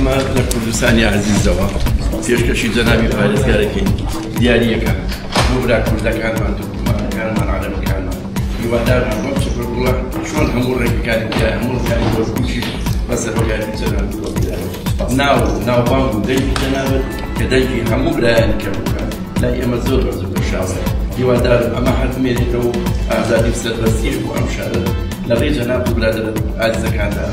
ئەمە لە کوردستانی عەزیزەوە پێشکەشی جەنابی پارێزگارەکەین، دیارییەکە بۆ برا کوردەکانمان، تورکمانەکانمان، عەرەبەکانمان. هیوادارمان بەم چەپەر گوڵە چۆن هەموو ڕێگەکانی تیایە، هەموو ڕێگەکانی خۆشبووشیش بە سەرۆکایەتی جەنابی بۆ ناو ناوبانگ و دەنگی جەنابت کە دەنگی هەموو برایانی کەرکووکە لای ئێمە زۆر بەرز و گەشاوە. هیوادارم ئەمە هەر بمێنێتەوە و ئازادی و سەربەستیش بۆ ئەم شارە لە ڕێی جەنابت و برادەرە ئازیزەکاندا.